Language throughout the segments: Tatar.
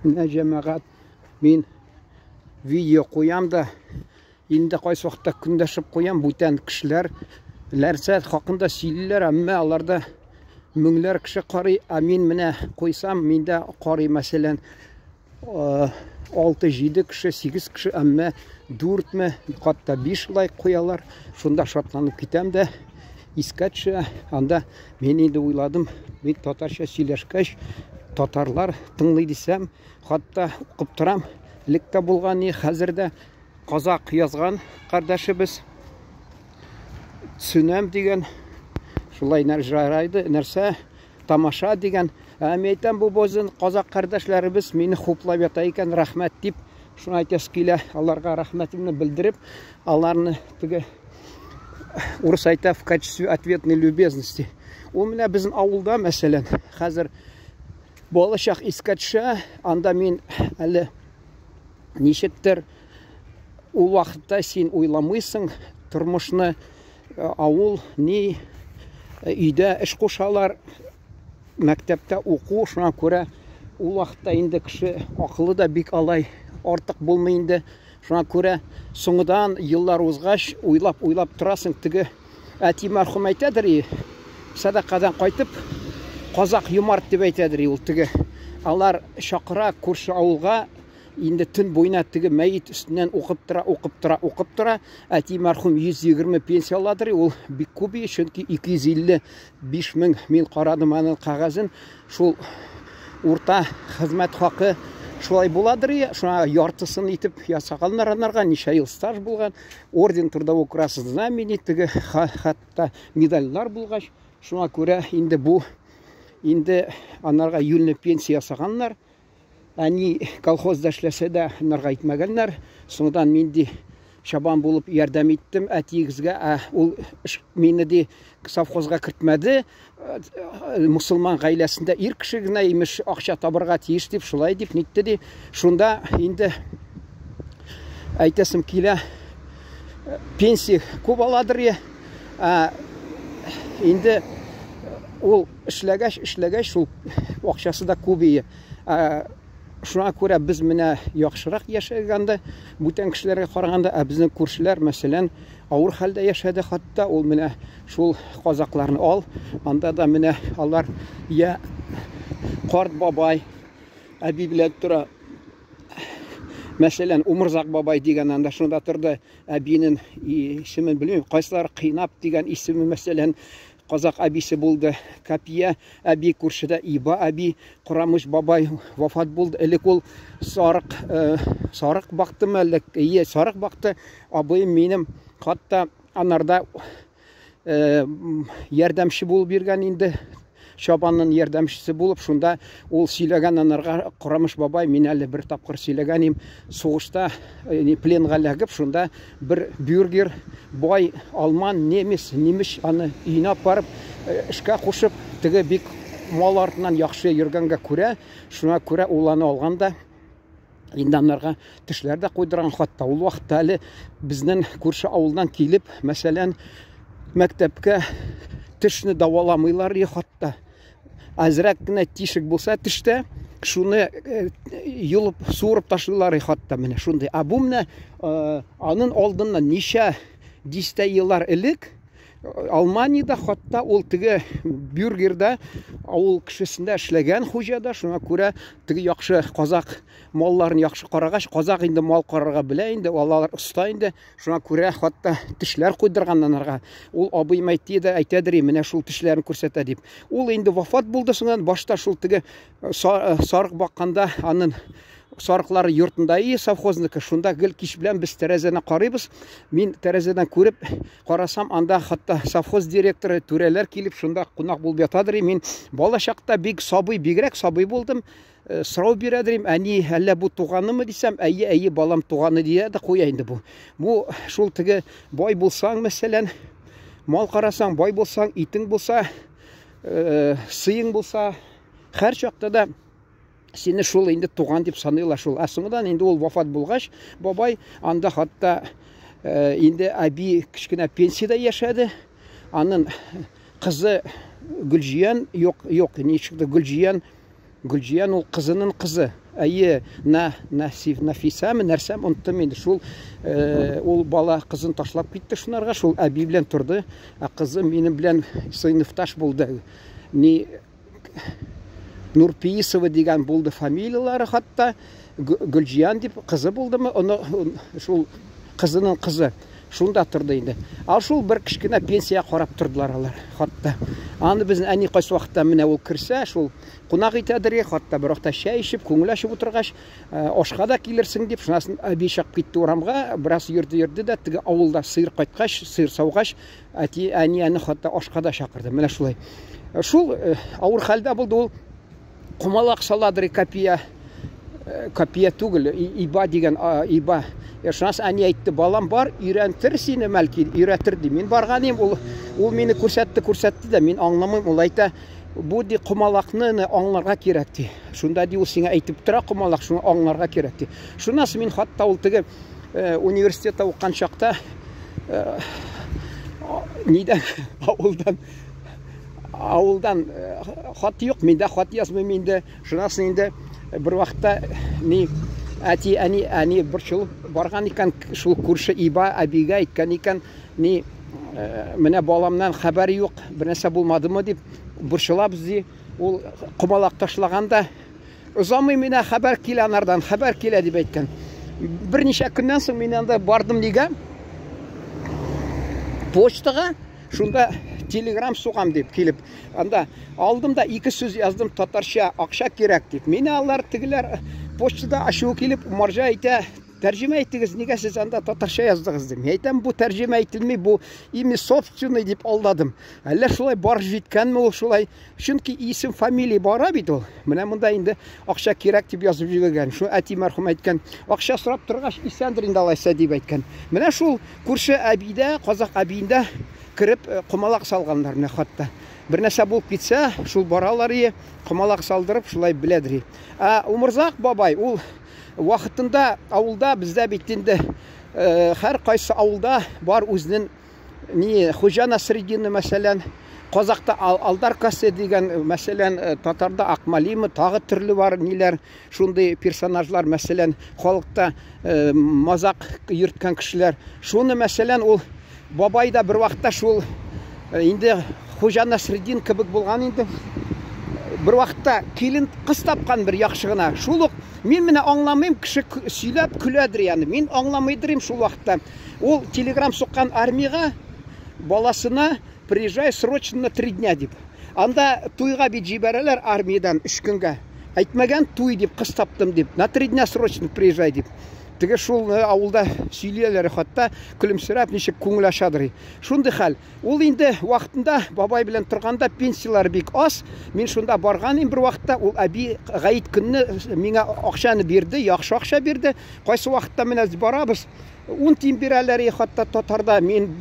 Менә җәмәгать, мин видео куям да, инде кайсы вакытта көндәшеп куям, бүтән кешеләр нәрсә хакында сөйлиләр, әмма аларда меңләр кеше карый, ә мин менә куйсам, миндә карый, мәсәлән, 6-7 кеше, 8 кеше, әмма 4-ме, хатта 5 лайк куялар. Шунда шатланып китәм дә, искә төшә. Анда мин инде уйладым, мин татарча сөйләшкәч, татарлар тыңлый дисәм, хатта укып торам. Элек тә булган ни, хәзер дә казак язган кардәшебез. Түсенәм дигән, шулай нәрсә, нәрсә тамаша дигән. Ә мин әйтәм, бу безнең казак кардәшләребез мине хуплап ята икән, рәхмәт дип, шуны әйтәсе килә, аларга рәхмәтемне белдереп, аларны теге урыс әйтә в качестве ответной любезности. Ул менә безнең авылда, мәсәлән, хәзер балачак искә төшә, анда мин әле ничектер ул вакытта син уйламыйсың тормышны, авыл ни өйдә эш кушалар, мәктәптә уку, шуңа күрә ул вакытта инде кеше акылы да бик алай артык булмый инде. Шуңа күрә соңыдан еллар узгач уйлап-уйлап торасың, теге әти мәрхүм әйтәдер и, сәдакадан кайтып, казак юмарт дип әйтәдер и ул теге. Алар чакыра күрше авылга, инде төн буена теге мәет өстеннән укып тора, укып тора, укып тора. Әти мәрхүм 120 пенсия аладыр, ул бик күп, чөнки 255 мең мин карадым аның кәгазен, шул урта хезмәт хакы шулай буладыр, шуңа яртысын итеп ясаганнар анарга, ничә ел стаж булган, орден Трудового Красного Знамени, теге хатта медальләр булгач, шуңа күрә инде бу инде анарга юньле пенсия ясаганнар. Әни колхозда эшләсә дә, анарга әйтмәгәннәр. Соңдан мин ди чабан булып ярдәм иттем әтиегезгә, ә ул мине ди совхозга кертмәде. Мусульман гаиләсендә ир кеше генә имеш акча табырга тиеш дип, шулай дип нитте ди. Шунда инде әйтәсем килә, пенсия күп аладыр я. Ә, инде ул эшләгәч, эшләгәч, шул акчасы да күп ие. Ә, шуңа күрә без менә яхшырак яшәгәндә, бүтән кешеләргә караганда, ә безнең күршеләр, мәсәлән, авыр хәлдә яшәде, хатта ул менә шул казакларны ал, анда да менә алар я карт бабай, әби белән тора. Мәсәлән, Умырзак бабай дигән анда шунда торды, әбинең исемен белмим, кайсылары Кыйнап дигән исеме, мәсәлән, казак әбисе булды. Капия әби күршедә Иба әби, Корамыш бабай вафат булды. Элек ул сарык, сарык бактымы әллә? Ие, сарык бакты. Абыем минем хатта анарда ярдәмче булып йөргән инде. Чабанның ярдәмчесе булып, шунда ул сөйләгән анарга Корамыш бабай, мин әле бер тапкыр сөйләгән им, сугышта пленга эләгеп, шунда бер бюргер, бай алман, немец, немеш аны өенә апарып, эшкә кушып, теге бик мал артыннан яхшы йөргәнгә күрә, шуңа күрә ул аны алган да, инде анарга тешләр дә куйдырган, хатта ул вакытта әле безнең күрше авылдан килеп, мәсәлән, мәктәпкә тешне дәваламыйлар, и хатта. Әзрәк кенә тишек булса тештә, шуны юлып, суырып ташлыйлар, и хатта менә шундый. Ә бу менә аның алдыннан ничә дистә еллар элек Алманиядә хатта ул теге бюргерда авыл кешесендә эшләгән хуҗа да, шуңа күрә теге яхшы казак малларын яхшы карагач, казак инде мал карарга белә инде, алар оста инде, шуңа күрә хатта тешләр куйдырган анарга. Ул абыем әйтте дә, әйтәдер, менә шул тешләрен күрсәтә дип. Ул инде вафат булды соңыннан, башта шул теге сарык бакканда аның сарыклары йортында и совхозныкы, шунда гел кич белән без тәрәзәне карыйбыз. Мин тәрәзәдән күреп карасам, анда хатта совхоз директоры, түрәләр килеп шунда кунак булып ятадыр. Мин бала чакта бик сабый, бигрәк сабый булдым. Сорау бирәдер, әни, әллә бу туганымы дисәм, әйе, әйе, балам туганы дия дә куя инде бу. Бу шул теге бай булсаң, мәсәлән, мал карасаң, бай булсаң, итең булса, сыең булса, һәр чакта да сине шул инде туган дип саныйлар шул. Ә соңыннан инде ул вафат булгач, бабай анда хатта инде әби кечкенә пенсиядә яшәде. Аның кызы Гөлҗиян, юк, юк, ничек тә Гөлҗиян Гөлҗиян ул кызының кызы. Әйе, на, Насиф, Нафисәме, нәрсәм, оныттым инде. Шул ул бала кызын ташлап китте шунарга, шул әби белән торды. Ә кызы минем белән сыйныфташ булды. Ни Нурпиисова дигән булды фамилияләре хатта. Гөлҗиян дип кызы булдымы, оны шул кызының кызы. Шунда торды инде. Ал шул бер кечкенә пенсия карап тордылар алар хатта. Аны безнең әни кайсы вакытта менә ул керсә, шул кунак итәдер, хатта бер вакытта чәй эчеп, күңел ачып утыргач, ашка да килерсең дип, шунасын әби чыгып китте урамга, бераз йөрде-йөрде дә, теге авылда сыер кайткач, сыер саугач, әти әни аны хатта ашка да чакырды. Менә шулай. Шул авыр хәлдә булды ул. Кумалак саладыр копия копия түгел, иба дигән иба. Шуннан әни әйтте, балам бар, өйрәнтер сине мәлки, өйрәтер ди. Мин барган идем, ул мине күрсәтте, күрсәтте дә, мин аңламыйм, ул әйтә, бу ди комалакны аңларга кирәк ди. Шунда ди ул сиңа әйтеп тора комалак, шуны аңларга кирәк ди. Шуннан соң мин хатта ул теге университетта укыган чакта нидән авылдан авылдан хат юк, мин дә хат язмыйм инде. Шуннан соң инде бер вакытта ни әти, әни, әни борчылып барган икән, шул күрше Иба әбигә әйткән икән, ни менә баламнан хәбәр юк, бер нәрсә булмадымы дип борчылабыз ди. Ул комалак ташлаган да, озамый менә хәбәр килә анардан, хәбәр килә дип әйткән. Берничә көннән соң мин анда бардым нигә? Почтага. Шунда телеграм сугам дип килеп, анда алдым да ике сүз яздым татарча, акча кирәк дип. Мине алар тегеләр почтада ачуы килеп, марҗа әйтә, тәрҗемә итегез, нигә сез анда татарча яздыгыз дим. Мин әйтәм, бу тәрҗемә ителми, бу имя собственный дип алдадым. Әллә шулай бар җиткәнме ул шулай? Чөнки исем, фамилия бара бит ул. Менә монда инде акча кирәк дип язып җибәргән. Шул әти мәрхүм әйткән, акча сорап торгач, исәндер инде алайса дип әйткән. Менә шул күрше әбидә, казак әбиендә кереп комалак салганнар менә хатта. Бер нәрсә булып китсә, шул баралар и комалак салдырып, шулай беләдер. Ә Умырзак бабай ул вакытында авылда бездә бит инде һәр кайсы авылда бар үзенең ни Хуҗа Насретдинны мәсәлән, казакта Алдар Кассе дигән, мәсәлән, татарда Акмалимы, тагы төрле бар ниләр, шундый персонажлар, мәсәлән, халыкта мазак йөрткән кешеләр. Шуны, мәсәлән, ул бабай да бер вакытта шул инде Хуҗа Насретдин кебек булган инде. Бер вакытта килен кыз тапкан бер яхшы гына. Шул ук мин менә аңламыйм, кеше сөйләп көләдер яны. Мин аңламыйдырым шул вакытта. Ул телеграм суккан армиягә баласына приезжай срочно на 3 дня дип. Анда туйга бит җибәрәләр армиядән 3 көнгә. Әйтмәгән туй дип кыз таптым дип. На 3 дня срочно приезжай дип. Теге шул авылда сөйлиләр хатта көлемсерәп ничек күңел ачадыр. Шундый хәл. Ул инде вакытында бабай белән торганда пенсияләр бик аз. Мин шунда барган идем бер вакытта, ул әби гаит көнне миңа акчаны бирде, яхшы акча бирде. Кайсы вакытта менә барабыз, 10 тиен бирәләр хатта татарда. Мин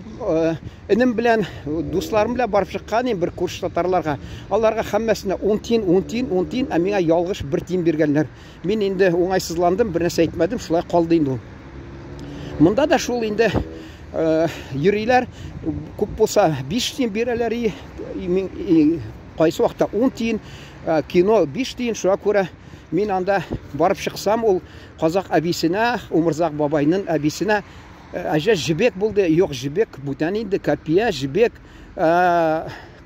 энем белән, дусларым белән барып чыккан идем бер күрше татарларга. Аларга һәммәсенә 10 тиен, 10 тиен, 10 тиен, ә миңа ялгыш 1 тиен биргәннәр. Мин инде уңайсызландым, бер нәрсә әйтмәдем, шулай калды инде ул. Монда да шул инде йөриләр, күп булса 5 тиен бирәләр, кайсы вакытта 10 тиен, кино 5 тиен, шуңа күрә мин анда барып чыксам, ул казак әбисенә, Умырзак бабайның әбисенә, әҗә җебек булды, юк җебек, бүтән инде копия, җебек,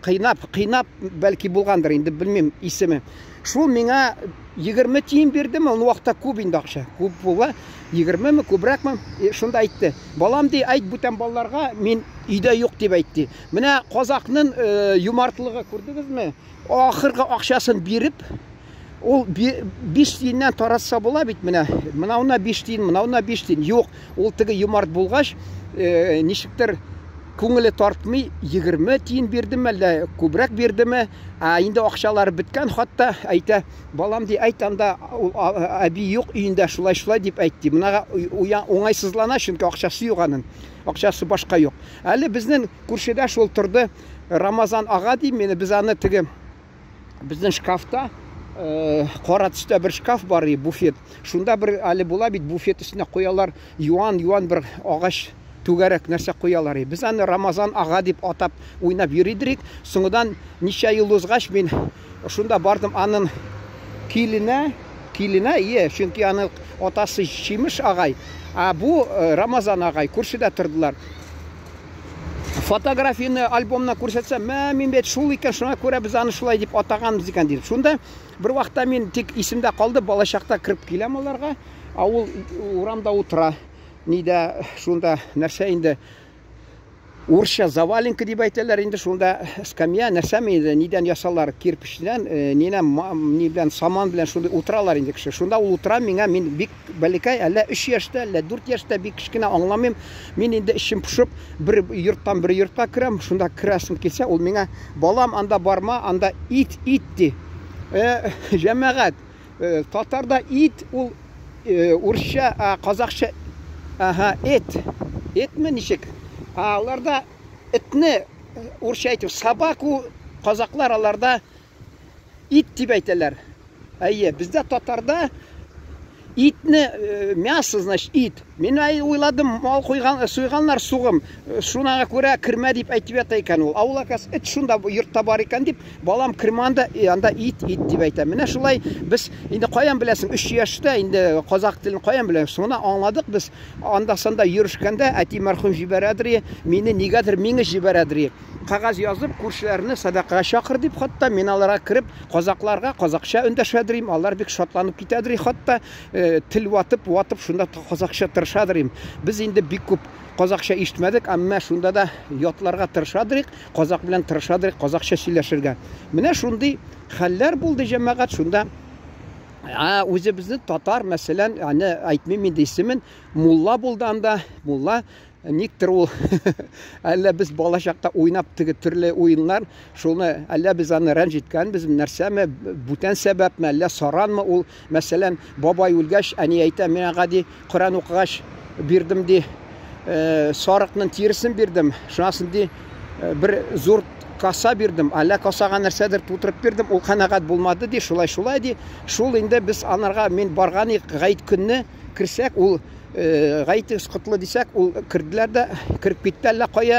кыйнап, кыйнап бәлки булгандыр инде, белмим исеме. Шул миңа 20 тиен бирдеме, ул вакытта күп инде акча, күп була, 20-ме, күбрәкме, шунда әйтте. Балам ди, әйт бүтән балаларга, мин өйдә юк дип әйтте. Менә казакның юмартлыгы күрдегезме? Ахыргы акчасын биреп, ул 5 тиеннән таратса була бит менә. Монауна 5 тиен, монауна 5 тиен. Юк, ул теге юмарт булгач, ничектер күңеле тартмый, 20 тиен бирдеме, әллә күбрәк бирдеме? Ә инде акчалары беткән, хатта әйтә, балам ди, әйт анда әби юк өендә, шулай-шулай дип әйт ди. Монага уңайсызлана, чөнки акчасы юк аның. Акчасы башка юк. Әле безнең күршедә шул торды Рамазан ага ди, мине без аны теге безнең шкафта кара төстә бер шкаф бар, буфет. Шунда бер әле була бит, буфет өстенә куялар, юан-юан бер агач түгәрәк нәрсә куялар. Без аны Рамазан ага дип атап уйнап йөридек. Соңыдан ничә ел узгач мин шунда бардым, аның киленә, киленә, ие, чөнки аның атасы Чимеш агай, ә бу Рамазан агай, күршедә тордылар. Фотографияне альбомна күрсәтсәм, мә, мин бит шул икән, шуңа күрә без аны шулай дип атаганбыз икән дип. Шунда бер вакытта мин тик исемдә калды, балачакта кереп киләм аларга, ә ул урамда утыра. Нидә шунда нәрсә инде урысча заваленка дип әйтәләр инде шунда скамья нәрсәме инде нидән ясалар кирпечтән э, нинән ни белән саман белән шундый утыралар инде кеше шунда ул утыра миңа мин бик бәләкәй әллә өч яшьтә әллә дүрт яшьтә бик кечкенә аңламыйм мин инде эчем пошып бер йорттан бер йортка керәм шунда керәсем килсә ул миңа балам анда барма анда ит ит ди э, җәмәгать Э, татарда ит ул э, урысча, а казахча ага, эт. Этме ничек? А аларда этне э, урысча әйтеп собаку казаклар аларда ит дип әйтәләр. Әйе, бездә татарда итне мясо, значит, ит. Мин уйладым, мал куйган, суйганнар сугым. Шунага күрә кермә дип әйтеп ята икән ул. Авыл акасы эт шунда йортта бар икән дип, балам кермә анда, анда ит, ит дип әйтә. Менә шулай без инде каян беләсең, 3 яшьтә инде казак телен каян беләсең? Шуны аңладык без. Анда-санда йөрешкәндә әти мәрхүм җибәрәдер, мине нигәдер миңа җибәрәдер. Кәгазь язып, күршеләрне сәдакага чакыр дип хатта мин аларга кереп, казакларга казакча эндәшәдерим, алар бик шатланып китәдер хатта, э, тел ватып, ватып шунда казакча тырышадырим. Без инде бик күп казакча ишетмәдек, әмма шунда да ятларга тырышадырык, казак белән тырышадырык казакча сөйләшергә. Менә шундый хәлләр булды җәмәгать шунда. Ә үзебезнең татар, мәсәлән, аны әйтмим инде исемен, мулла булды анда, мулла Никтер ул әллә без балачакта уйнап теге төрле уеннар, шуны әллә без аны рәнҗеткәнбез, нәрсәме, бүтән сәбәпме, әллә саранмы ул, мәсәлән, бабай үлгәч, әни әйтә, мин аңа ди, Коръән укыгач бирдем ди, э, сарыкның тиресен бирдем, шунасын ди, э, бер зур каса бирдем, әллә касага нәрсәдер тутырып бирдем, ул канәгать булмады ди, шулай-шулай ди. Шул инде без анарга мин барган гает көнне керсәк, ул Гаетегез котлы дисәк, ул керделәр дә, кереп китте әллә кая,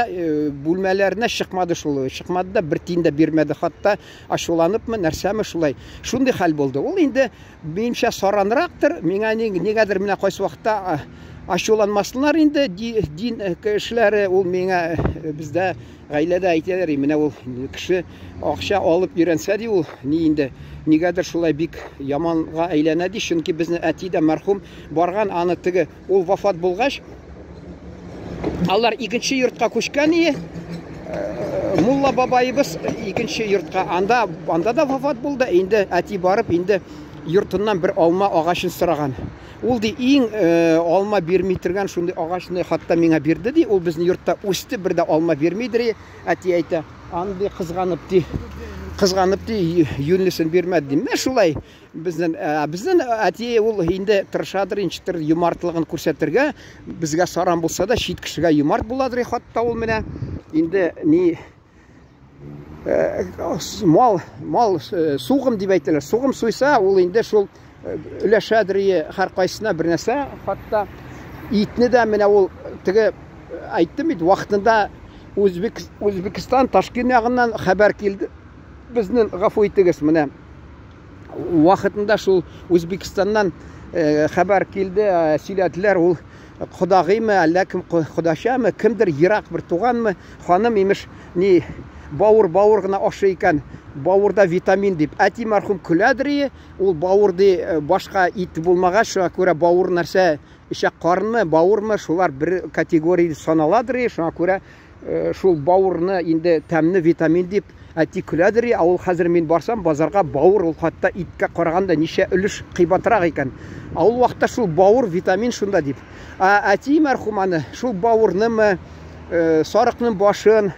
бүлмәләренә чыкмады шул. Чыкмады да, бер тиен дә бирмәде хатта. Ачуланыпмы, нәрсәме шулай. Шундый хәл булды. Ул инде минемчә саранрактыр. Миңа нигәдер менә кайсы вакытта ачуланмасыннар инде дин кешеләре, ул миңа бездә гаиләдә әйтәләр, менә ул кеше акча алып өйрәнсә ди ул, ни инде, нигәдер шулай бик яманга әйләнә ди, чөнки безнең әти дә мәрхүм барган аны теге ул вафат булгач, алар икенче йортка күчкән и, э, мулла бабаебыз икенче йортка, анда анда да вафат булды, инде әти барып инде йортыннан бер алма агачын сораган. Ул ди иң э, алма бирми торган шундый агачны хатта миңа бирде ди. Ул безнең йортта үсте, бер дә алма бирмидер ди. Әти әйтә, аны ди кызганып ди. Кызганып ди, юньлесен бирмәде ди. Менә шулай безнең э, безнең әти ул инде тырышадыр, ничектер юмартлыгын күрсәтергә. Безгә саран булса да, чит кешегә юмарт буладыр хатта ул менә. Инде ни Э, мал, мал э, сугым дип әйтәләр. Сугым суйса, ул инде шул э, өләшәдер һәркайсына бер нәрсә, хатта итне дә менә ул теге әйттем бит, вакытында Үзбек, Үзбекстан, Ташкент ягыннан хәбәр килде. Безнең гафу итегез, менә вакытында шул Үзбекстаннан хәбәр килде, сөйләделәр, ул кодагыймы, әллә кем кодачамы, кемдер ерак бер туганмы, ханым имеш, ни бавыр бавыр гына ашый икән, бавырда витамин дип. Әти мәрхүм көләдер ие, ул бавыр ди, э, башка ит булмагач, шуңа күрә бавыр нәрсә, эчәк карынмы, бавырмы, шулар бер категория саналадыр ие, шуңа күрә Э, шул бавырны инде тәмле витамин дип әти көләдер, ә ул хәзер мин барсам базарга бавыр ул хатта иткә караганда ничә өлеш кыйбатрак икән. Ә ул вакытта шул бавыр витамин шунда дип. Ә әти мәрхүм аны шул бавырнымы, э, сарыкның башын,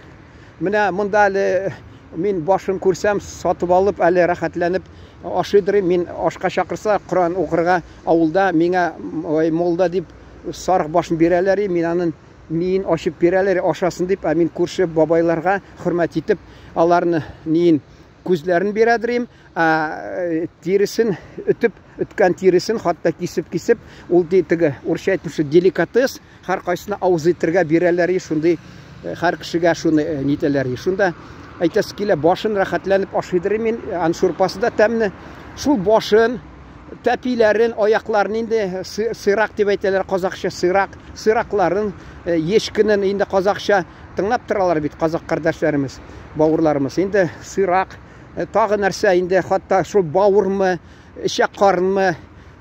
менә монда әле мин башын күрсәм, сатып алып әле рәхәтләнеп ашыйдыр. Мин ашка чакырса, Коръән укырга авылда миңа ой, молда дип сарык башын бирәләр, мин анын миен ачып бирәләр, ашасын дип, ә мин күрше бабайларга хөрмәт итеп, аларны ниен күзләрен бирәдерим, ә э, тиресен өтеп, өткән тиресен хатта кисеп-кисеп, ул ди теге урысча әйтмешли деликатес, һәркайсына авыз итергә бирәләр, шундый э, һәр кешегә шуны э, нитәләр. Шунда Әйтәсе килә, башын рәхәтләнеп ашыйдыр мин, ан шурпасы да тәмле. Шул башын, тәпиләрен, аякларын инде сыйрак дип әйтәләр казахча, сыйрак, сыйракларын, ешкенен инде казахча тыңлап торалар бит казах кардәшләребез, бауырларыбыз. Инде сыйрак, тагы нәрсә инде, хатта шул бавырмы, эчәк карынмы,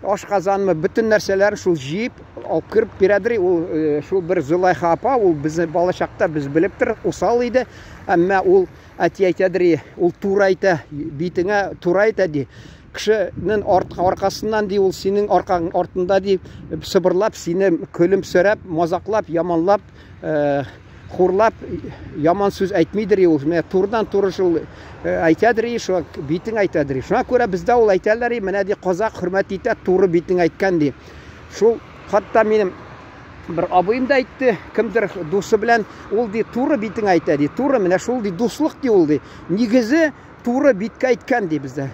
ашказанмы, бөтен нәрсәләрен шул җыеп алып кереп бирәдер. Ул шул бер Зөләйха апа, ул безне балачакта без белеп тор, усал иде. Әмма ул әти әйтәдер, ул туры әйтә, битеңә туры әйтә ди. Кешенең аркасыннан ди, ул синең аркаң артында ди, сыбырлап, сине көлемсерәп, мазаклап, яманлап, хурлап, яман сүз әйтмидер ул. Менә турыдан туры шул әйтәдер, шул битең әйтәдер. Шуңа күрә бездә ул әйтәләр, менә ди, казак хөрмәт итә, туры битең әйткән ди. Шул хатта минем бер абыем да әйтте, кемдер дусы белән, ул ди, туры битең әйтә ди, туры, менә шул ди, дуслык ди ул ди. Нигезе туры биткә әйткән ди бездә.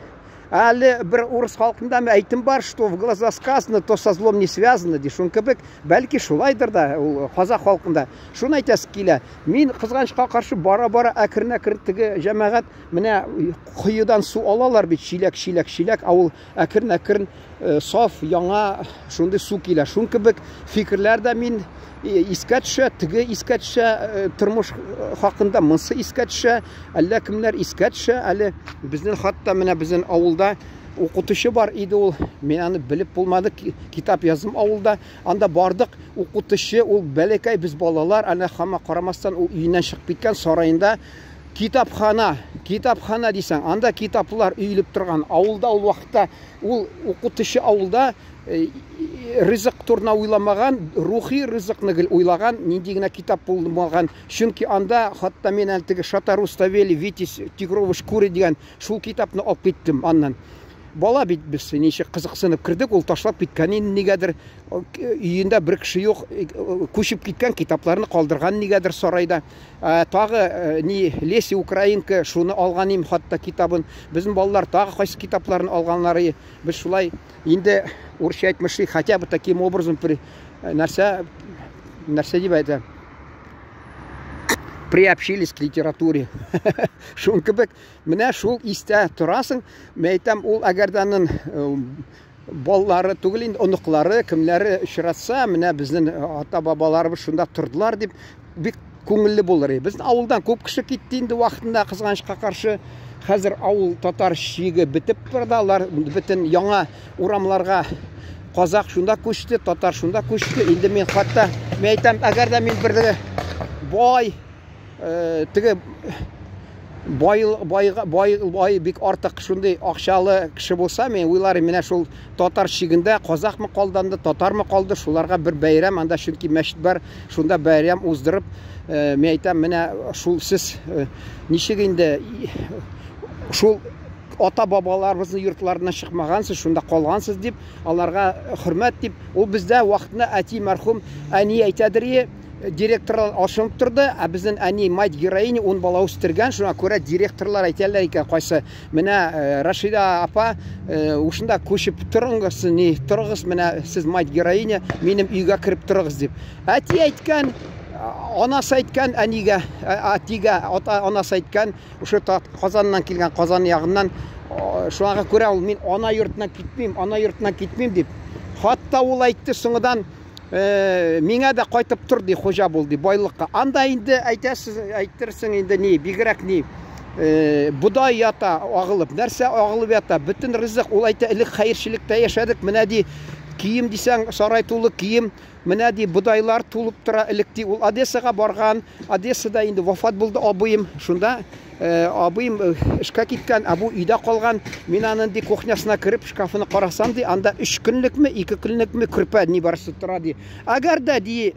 Әле бер урыс халкында әйтем бар, что в глаза сказано, то со злом не связано, ди. Шун кебек, бәлки шулайдыр да ул казах халкында. Шуны әйтәсе килә. Мин кызганычка каршы бара-бара әкрен-әкрен теге җәмәгать менә коедан су алалар бит, чиләк, чиләк, чиләк, ә ул әкрен-әкрен саф, яңа шундый су килә. Шун кебек фикерләр дә мин искә төшә, теге искә төшә, тормыш хакында монсы искә төшә, әллә кемнәр искә төшә. Әле безнең хатта менә безнең авылда укытучы бар иде ул. Мин аны белеп булмады, китап яздым авылда. Анда бардык, укытучы ул бәләкәй, без балалар, әнә хама карамастан ул өеннән чыгып киткән, сараенда китапхана, китапхана дисәң, анда китаплар өелеп торган. Авылда ул вакытта ул укытучы авылда ризык турында уйламаган, рухи ризыкны гел уйлаган, нинди генә китап булмаган. Чөнки анда хатта мин әле теге Шата Руставели, Витязь тигровой шкуре дигән шул китапны алып киттем аннан. Бала бит без ничек кызыксынып кердек, ул ташлап киткән инде нигәдер, өендә бер кеше юк, күчеп киткән, китапларны калдырган нигәдер сарайда. Тагы ни Леся Украинка шуны алган им хатта китабын. Безнең балалар тагы кайсы китапларын алганнар. Без шулай инде урысча әйтмешли, хотя бы таким образом при нәрсә нәрсә дип әйтә, приобщились к литературе. Шун кебек менә шул истә торасың. Мен әйтәм, ул әгәр дә аның балалары түгел инде, оныклары, кемнәре очратса, менә безнең ата-бабаларыбыз шунда тордылар дип, бик күңелле булыр. Безнең авылдан күп кеше китте инде вакытында, кызганычка каршы. Хәзер авыл татар чиге бетеп барды, алар бөтен яңа урамларга казак шунда күчте, татар шунда күчте. Инде мин хатта, мин әйтәм, әгәр дә мин бер бай, теге бай, бай, бай, бай бик артык шундый акчалы кеше булса, мин уйларым, менә шул татар чигендә казакмы калды анда, татармы калды, шуларга бер бәйрәм, анда чөнки мәчет бар, шунда бәйрәм уздырып, мин әйтәм, менә шул сез ничек инде шул ата-бабаларыбызның йортларыннан чыкмагансыз, шунда калгансыз дип, аларга хөрмәт дип, ул бездә вакытында әти мәрхүм әни әйтәдер, директорлар алшынып торды, ә безнең әни мать героиня, 10 бала үстергән, шуңа күрә директорлар әйтәләр икән, кайсы, менә Рашида апа, ушында күчеп торыгыз, ни, торыгыз, менә сез мать героиня, минем өйгә кереп торыгыз дип. Әти әйткән, анасы әйткән әнигә, әтигә, ата анасы әйткән, шушы Казаннан килгән, Казан ягыннан, шуңа күрә ул мин ана йортына китмим, ана йортына китмим дип. Хатта ул әйтте соңыдан, миңа да кайтып тор ди, хуҗа бул ди, байлыкка. Анда инде әйтәсез, әйттерсең инде ни, бигрәк ни, бодай ята агылып, нәрсә агылып ята, бөтен ризык. Ул әйтә, элек хәерчелектә яшәдек, менә ди, кием дисәң, сарай тулы кием, менә ди, бодайлар тулып тора элек ди. Ул Одессага барган, Одессада инде вафат булды абыем, шунда абыем эшкә киткән, ә бу өйдә калган. Мин аның ди кухнясына кереп шкафын карасам ди, анда 3 көнлекме, 2 көнлекме көрпә ни барысы тора ди. Әгәр дә ди,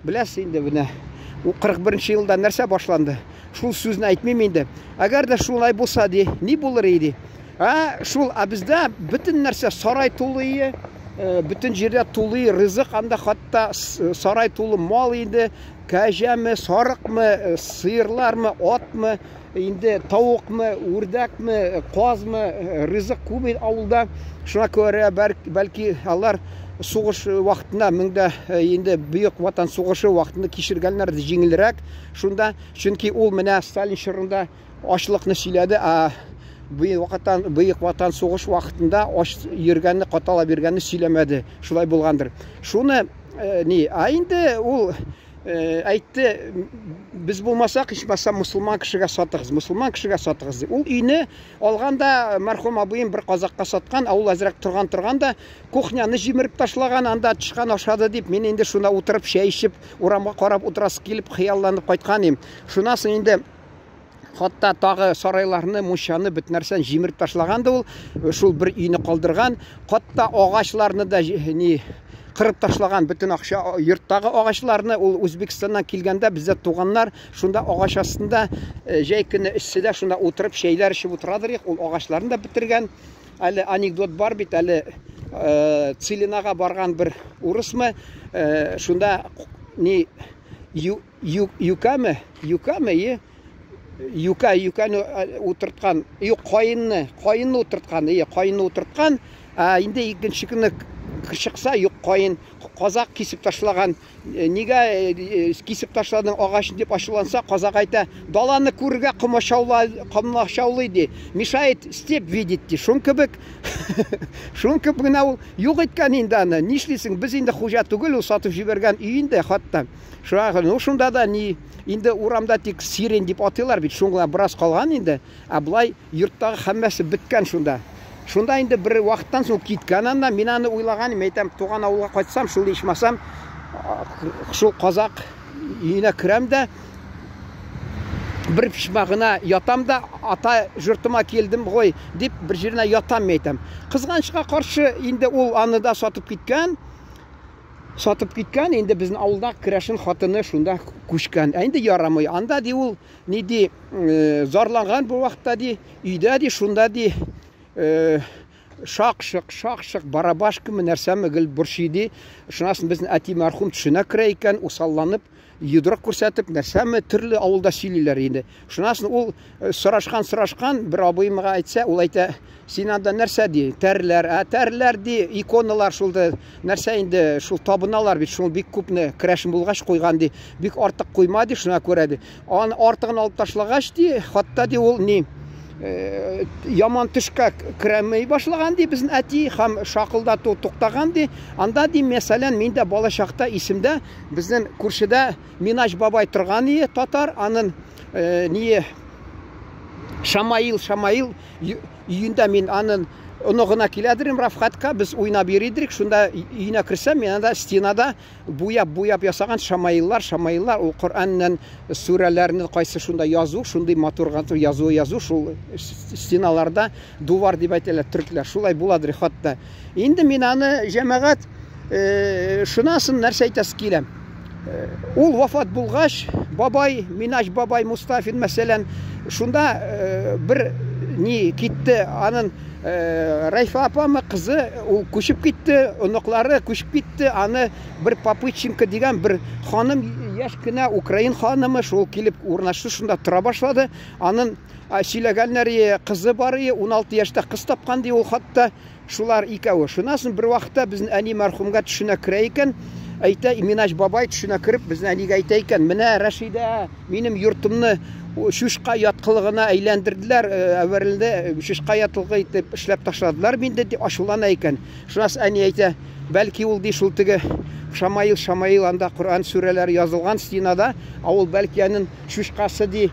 беләсез инде менә ул 41 елда нәрсә башланды? Шул сүзне әйтмим инде. Әгәр дә шулай булса ди, ни булыр иде? Ә шул, ә бездә бөтен нәрсә сарай тулы, бөтен җирдә тулы ризык, анда хатта сарай тулы мал инде, кәҗәме, сарыкмы, сыерлармы, атмы, инде тавыкмы, үрдәкме, казмы, ризык күп авылда. Шуңа күрә бәлки алар сугыш вакытында, меңдә инде Бөек Ватан сугышы вакытында кичергәннәр җиңелрәк шунда, чөнки ул менә Сталин чорында ачлыкны сөйләде, ә Бөек Ватан, Бөек Ватан сугыш вакытында ач йөргәнне, катала биргәнне сөйләмәде. Шулай булгандыр. Шуны ни, ә инде ул әйтте, без булмасак, ичмасам мусулман кешегә сатыгыз, мусулман кешегә сатыгыз ди. Ул өйне алганда мәрхүм абыем бер казакка саткан, ә ул әзрәк торган-торган да кухняны җимереп ташлаган, анда тычкан ашады дип, мин инде шунда утырып чәй эчеп, урамга карап утырасы килеп, хыялланып кайткан идем. Шуннан соң инде хатта тагы сарайларны, мунчаны, бөтен нәрсәне җимереп ташлаган да ул, шул бер өйне калдырган. Хатта агачларны да ни кырып ташлаган, бөтен акча йорттагы агачларны. Ул Үзбекстаннан килгәндә бездә туганнар шунда агач астында җәй көне эсседә шунда утырып чәйләр эчеп утырадыр, ул агачларны да бетергән. Әле анекдот бар бит, әле Целинага барган бер урысмы, шунда ни юкәме, юкәме, е, юкә, юкәне утырткан, юк, каенны, каенны утырткан, е, каенны утырткан, ә инде икенче көнне чыкса, юк, каен, казак кисеп ташлаган. Нигә кисеп ташладың агачны дип ачуланса, казак әйтә, даланы күрергә комачаулай, комачаулый ди. Мешает степь видеть ди. Шун кебек, шун кебек генә ул юк иткән инде аны. Нишлисең, без инде хуҗа түгел, ул сатып җибәргән өен дә хатта. Шуңа, ну шунда да ни, инде урамда тик сирень дип атыйлар бит, шуңа бераз калган инде. Ә болай йорттагы һәммәсе беткән шунда. Шунда инде бер вакыттан соң киткән анда, мин аны уйлаган идем, әйтәм, туган авылга кайтсам, шул ичмасам, шул казак өенә керәм дә, бер почмагына ятам да, ата жұртыма келдім ғой дип бер җиренә ятам, мин әйтәм. Кызганычка каршы, инде ул аны да сатып киткән. Сатып киткән, инде безнең авылда керәшен хатыны шунда күчкән. Ә инде ярамый. Анда ди ул ни ди, зарланган бу вакытта ди, өйдә ди, шунда ди, шак-шык, шак-шык, барабашкамы, нәрсәме гел борчый ди. Шуннан соң безнең әти мәрхүм төшенә керә икән, усалланып, йодрык күрсәтеп, нәрсәме төрле авылда сөйлиләр инде. Шуннан соң ул сорашкан, сорашкан, бер абыемга әйтсә, ул әйтә, син анда нәрсә ди, тәрләр, ә тәрләр ди, иконалар шул да, нәрсә инде, шул табыналар бит, шул бик күпне керәшен булгач куйган ди, бик артык куйма ди, шуңа күрә ди. Аны артыгын алып ташлагач ди, хатта ди ул ни, яман төшкә керәмей башлаган ди безнең әти һәм шакылдату туктаган ди. Анда ди, мәсәлән, мин дә бала чакта исемдә, безнең күршедә Минач бабай торган ие, татар, анын ние Шамаил, Шамаил өендә мин анын оныгына киләдерим Рафхатка, без уйнап йөридерик, шунда өенә керсәм, мин анда стенада буяп, буяп ясаган шамаиллар, шамаиллар, ул Коръәннән сүрәләрне кайсы шунда язу, шундый матур язу язу, шул стеналарда дувар дип әйтәләр төркләр, шулай буладыр хатта. Инде мин аны җәмәгать шунасын нәрсә әйтәсе килә. Ул вафат булгач, бабай, Минач бабай Мустафин, мәсәлән, шунда бер ни китте, анын Райфа апамы кызы, ул күчеп китте, оныклары күчеп китте, аны бер Попыченко дигән бер ханым, яшь кенә украин ханымы, шул килеп урнашты, шунда тора башлады. Анын сөйләгәннәре кызы бар, 16 яшьтә кыз тапкан ди ул хатта. Шулар икәве. Шуннан соң бер вакытта безнең әни мәрхүмгә төшенә керә икән, әйтә, Минач бабай төшенә кереп, безнең әнигә әйтә икән, менә Рәшидә, минем йортымны чучка яткылыгына әйләндерделәр, әверелде, чучка яткылыгы итеп эшләп ташладылар минде, дип ачулана икән. Шуннан соң әни әйтә, бәлки ул ди шул теге Шамаил, Шамаил анда Коръән сүрәләре язылган стенада, ә ул бәлки аның чучкасы ди,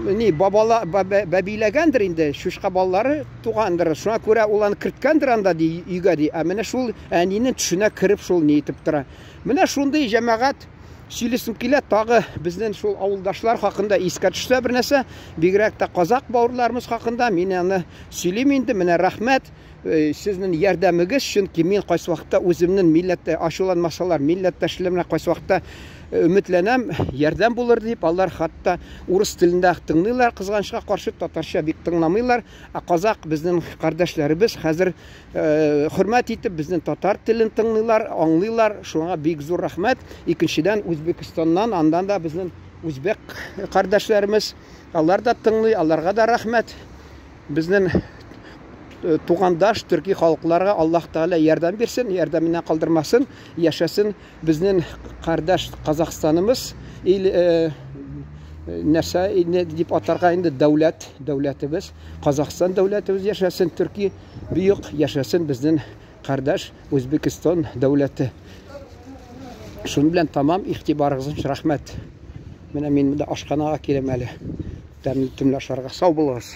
ни бабала бәбиләгәндер инде, чучка балалары тугандыр, шуңа күрә ул аны керткәндер анда ди, өйгә ди. Ә менә шул әнинең төшенә кереп шул ни итеп тора. Менә шундый җәмәгать сөйлисем килә, тагы безнең шул авылдашлар хакында искә төшсә бер нәрсә, бигрәк тә казак бауырларыбыз хакында мин аны сөйлим инде. Менә рәхмәт сезнең ярдәмегез, чөнки мин кайсы вакытта үземнең милләттә ачуланмасалар, милләттәшләр белән кайсы вакытта өметләнәм, ярдәм булыр дип, алар хатта урыс телендә тыңлыйлар, кызганычка каршы татарча бик тыңламыйлар. Ә казак безнең кардәшләребез хәзер хөрмәт итеп безнең татар телен тыңлыйлар, аңлыйлар. Шуңа бик зур рәхмәт. Икенчедән, Үзбекстаннан, андан да безнең үзбек кардәшләребез, алар да тыңлый, аларга да рәхмәт. Безнең тугандаш төрки халыкларга Аллаһ Тәгалә ярдәм бирсен, ярдәменнән калдырмасын, яшәсен безнең кардәш Казахстанымыз. Ил, Нәрсә инде дип атарга инде дәүләт, дәүләтебез, Казахстан дәүләтебез яшәсен, Төрки бөек яшәсен безнең кардәш Үзбекстан дәүләте. Шуның белән тамам, игътибарыгыз өчен рәхмәт. Менә мин монда ашханага киләм әле. Тәмле төнлә ашарга. Сау булыгыз.